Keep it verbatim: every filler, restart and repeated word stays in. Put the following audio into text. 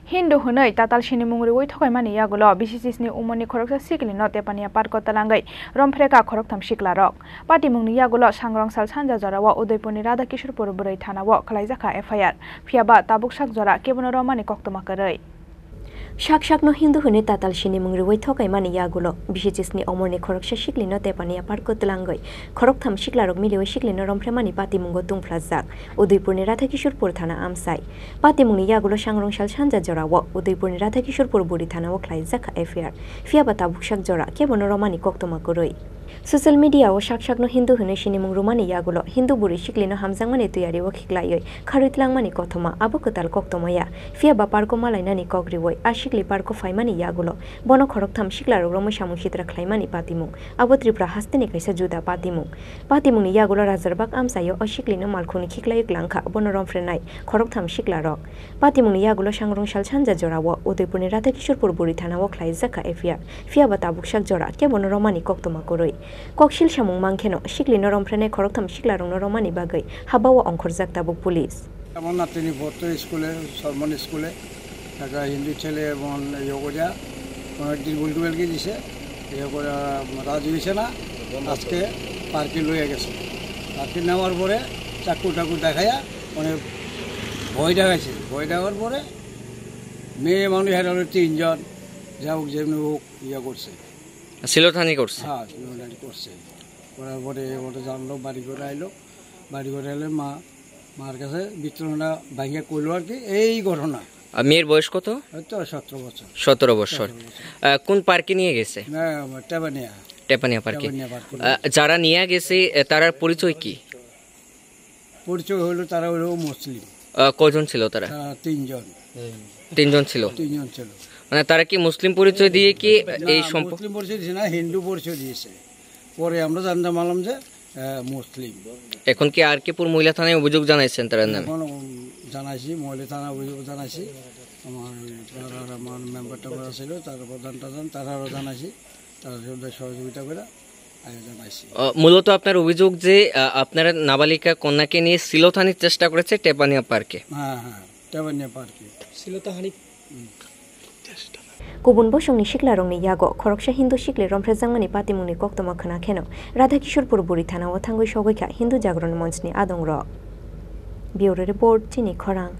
Hindu hwnwi tatal sinimung rwui thokaimani yagulo bisi chisni umorni khoroksa siklino Tepania parko twlangwi romphrekha khoroktham siklarok. Patimungni yagulo sangrong sal sanja jorao Udaipurni Radha Kishorpur bwrwi thanao khlaijakha F I R, phiyaba tabuk sak jora kebono romani koktwma kwrwi. Sak sakno Hindu hwnwi tatal sinimung rwui thokaimani yagulo bisi chisni umorni khoroksa siklino Tepania parko twlangwi khoroktham siklarok miliui siklino romphrekmani patimungo tungphlajak Udaipurni Radha Kishorpur thana amchai. Patimungni yagulo sangrong sal sanja jorao Udaipurni Radha Kishorpur bwrwi thanao khlaijakha F I R, phiyaba tabuk sak jora kebono romani koktwma kwrwi. Social media-o sak sakno Hindu hwnwi sinimung rwmani yagulo Hindu bwrwi siklino hamjakmani twiyario khiklaiwi kharwi twlangmani kothoma abo kwtal koktwma ya, phiyaba parko malainani kok riui a sikli parko phaimani yagulo bono khoroktham siklarok romwi samung sitra khlaimani patimung abo Tripura hasteni kaisa juda patimung. Patimungni yagulo Rajarbag amchaio o siklino malkhungni khiklaiwi klangkha bono romphrenai khoroktham siklarok. Patimungni yagulo sangrong sal sanja jorao Udaipurni Radha Kishorpur bwrwi thanao khlaijakha F I R, phiyaba tabuk sak jora kebono romani koktwma kwrwi. Koksil samung mankheno siklino romphrenai khoroktham siklarokno romani bagwi habao ongkhorjak tabuk police. আমার নাতিনি পড়তো স্কুলে, সরমন স্কুলে, একটা হিন্দু ছেলে এবং ইয়ে করে অনেকদিন ভুল টুবেল গিয়ে দিছে, ইয়ে করে রাজি হয়েছে না, আজকে পার্কে লইয়া গেছে। পার্কে নেওয়ার পরে চাকু টাকু দেখাইয়া মানে ভয় দেখাইছে। ভয় দেখার পরে মেয়ে মানুষ এরা হলো তিনজন, যা হোক যেমনি হোক ইয়ে করছে। শ্লীলতাহানি করছে? হ্যাঁ, শ্লীলতাহানি করছে। করার পরে ওটা জানলো, বাড়ি করে আইলো। বাড়ি করে এলে মা, মার কাছে বিতরণটা ভাঙিয়া কইলো আর কি, এই ঘটনা। আর মেয়ের বয়স কত? এই তো সতেরো বছর। সতেরো বছর। সতেরো বছর। আহ, কোন পার্কে নিয়ে গেছে? না, টেপানিয়া। টেপানিয়া পার্কে। টেপানিয়া পার্কে। আহ, যারা নিয়ে গেছে, আহ, তারার পরিচয় কি? পরিচয় হলো তারা হলো মুসলিম। আহ, কয়জন ছিল তারা? তারা তিনজন। তিনজন ছিল? তিনজন ছিল। মানে তারা কি মুসলিম পরিচয় দিয়ে কি না, এই সম্প- মুসলিম পরিচয় দিয়েছে না, হিন্দু পরিচয় দিয়েছে। পরে আমরা জানতে পারলাম যে, আহ, মুসলিম। এখন কি আর কে পুর মহিলা থানায় অভিযোগ জানাইছেন তারা নামে? এখন, উম, জানাইছি, মহিলা থানা অভিযোগ জানাইছি। আমার পাড়ার আমার মেম্বার টেম্বার ছিল, তার প্রধান টধান, তারারও জানাইছি। তারা সব সহযোগিতা করে আয়োজন আইছি। আহ, মূলত আপনার অভিযোগ যে, আহ, আপনারা নাবালিকা কন্যাকে নিয়ে শ্লীলতাহানির চেষ্টা করেছে টেপানিয়া পার্কে। হ্যাঁ, হ্যাঁ, টেপানিয়া পার্কে। শ্লীলতাহানি। Kubun bosongni siklarokni yago khoroksa Hindu sikli romphrejakmani patimungni koktwma khwna kheno Radha Kishorpur bwrwi thanao thangwi sogwi kha Hindu Jagran Monchni adongrok. Bureau Report, Chini Khorang.